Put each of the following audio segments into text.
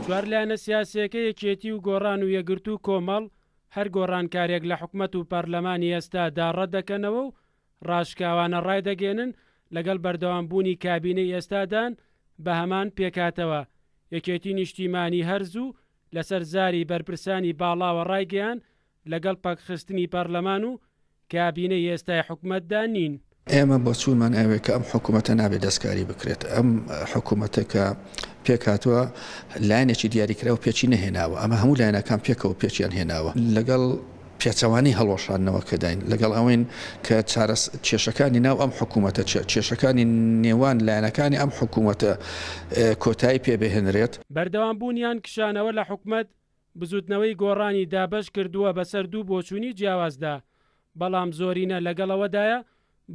چوار لایەنە سیاسییەکە یەکێتی و گۆڕان و یەکگرتوو و کۆمەڵ هەر گۆڕانکارییەک لە حکومەت و پەرلەمانی ئێستادا ڕەتدەکەنەوە و ڕاشکاوانە ڕایدەگەیەنن لەگەڵ بەردەوامبوونی کابینەی ئێستادان بە هەمان پێکهاتەوە. یەکێتی نیشتیمانی هەر زوو لەسەر زاری بەرپرسانی باڵاوە ڕایگەیاند لەگەڵ پەکخستنی پەرلەمان و کابینەی ئێستای حکومەتدا نین. ئێمە بۆچوونمان ئەوەیە کە ئەم حکوومەتە نابێت دەستکاری بکرێت. ئەم حکوومەتە کە پێکهاتووە لایەنێکی دیاریکراو پێکی نەهێناوە. ئەمە هەموو لایەنەکان پێکەوە پێکیان هێناوە. لەگەڵ پێچەوانەی هەڵوەشاندنەوەکەداین، لەگەڵ ئەوەین کە چارەس کێشەکانی ناو ئەم حکوومەتە، کێشەکانی نێوان لایەنەکانی ئەم حکوومەتە کۆتایی پێ بهێنرێت. بەردەوامبوون یان کشانەوە لە حکومەت بزوتنەوەی گۆڕانی دابەش کردووە بەسەر دوو بۆچوونی جیاوازدا، بەڵام زۆرینە لەگەڵ ئەوەدایە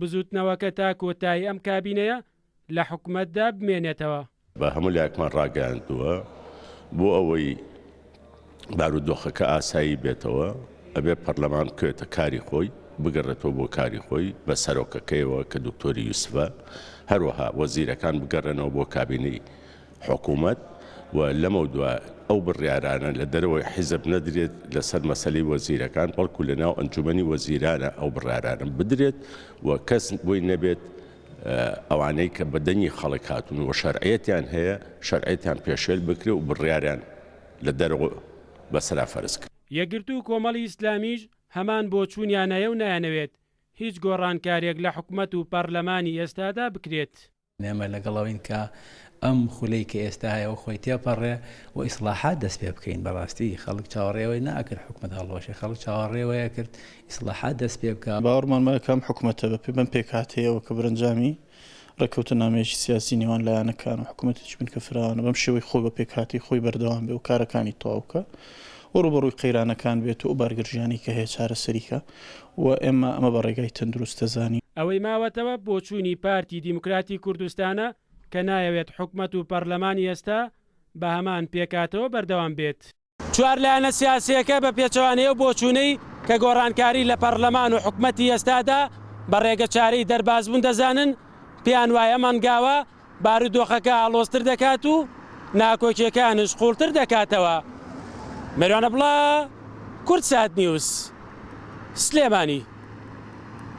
بزوتنەوەکە تا کۆتایی ئەم کابینەیە لە حکومەتدا بمێنێتەوە. بە هەموو لایەکمان ڕاگەیاندووە بۆ ئەوەی بارودۆخەکە ئاسایی بێتەوە ئەبێ پەرلەمان بکەوێتە کاری خۆی، بگەڕێتەوە بۆ کاری خۆی بە سەرۆکەکەیەوە کە دکتۆری یوسفە، هەروەها وەزیرەکان بگەڕێنەوە بۆ کابینەی حکومەت و لەمەودوا ئەو بڕیارانە لە دەرەوەی حیزب نەدرێت لەسەر مەسەلەی وەزیرەکان، بەڵکو لە ناو ئەنجومەنی وەزیرانە ئەو بڕیارانە بدرێت و کەس بۆی نەبێت ئەوانەی کە بە دەنگی خەڵک هاتوون و شەرعیەتیان هەیە، شەرعیەتیان پێشێل بکرێ و بڕیاریان لە دەرەوە بەسەرا فەرز کرێ. یەکگرتوو و کۆمەڵی ئیسلامیش هەمان بۆچوونیان هەیە و نایانەوێت هیچ گۆڕانکارییەک لە حکومەت و پەرلەمانی ئێستادا بکرێت. ئێمە لەگەڵ ئەوەین کە ئەم خولەی کە ئێستا هەیە و خۆی تێپەڕێ و ئیسڵاحات دەست پێ بکەین. بەڕاستی خەڵک چاوەڕێی ئەوەی نەئەکرد حکومەت هەڵوەشێ، خەڵک چاوەڕێی ئەوەی ئەکرد ئیسڵاحات دەست پێ بکا. باوەڕمان وایە کە ئەم حکومەتە بە پێ بەم پێکهاتەیەوە کە بەرەنجامی ڕێککەوتننامەیەکی سیاسی نێوان لایەنەکان و حکومەتێکی بنکە فراوانە بەم شێوەی خۆی بە پێکهاتەی خۆی بەردەوام بێ و کارەکانی تەواو بکا و ڕووبەڕووی قەیرانەکان بێت و ئەو بارگرژیانەی کە هەیە چارەسەری کا و ئێمە ئەمە بە ڕێگای تەندروست دەزانین. ئەوەی ماوەتەوە بۆچوونی پارتی دیموکراتی کوردستانە کە نایەوێت حکومەت و پەرلەمانی ئێستا بە هەمان پێکهاتەوە بەردەوام بێت. چوار لایەنە سیاسییەکە بە پێچەوانەی ئەو بۆچوونەی کە گۆڕانکاری لە پەرلەمان و حکومەتی ئێستادا بە ڕێگەچارەی دەربازبوون دەزانن، پێیان وایە ئەم هەنگاوە بارودۆخەکە ئاڵۆزتر دەکات و ناکۆکییەکانش قووڵتر دەکاتەوە. مەروان عەبدوڵا، کوردسات نیوز، سلێمانی.